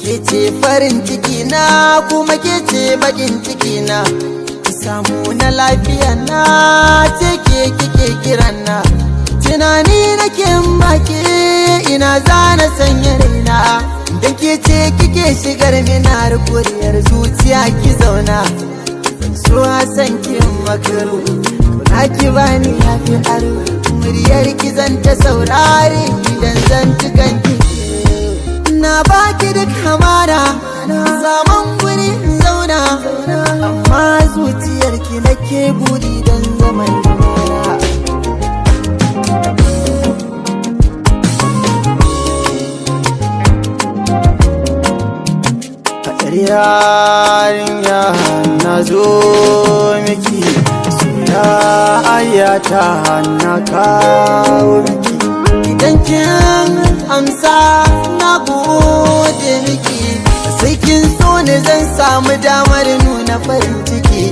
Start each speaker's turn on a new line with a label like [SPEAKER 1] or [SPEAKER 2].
[SPEAKER 1] Ke ce farin ciki na kuma ke ce bakin ciki na. Ki samu na lafiya na ce ke kike kiran na. Tunani nake baki ina zana sanya raina. Da ke ce kike shigar mina kuriyar zuciya ki zauna. So san kin makaru, kuna ki bani yafi aro. Muryar ki zan ta saurare idan zan tukan ki. Na baki duk hamara, zaman guri in zauna. Amma zuciyar ki nake buri dan zaman lumana.
[SPEAKER 2] Yar yarinya na zo miki, soyayya ta na kawo miki.
[SPEAKER 1] Idan kin amsa na gode miki, sai kin so ne zan samu damar nuna farin ciki.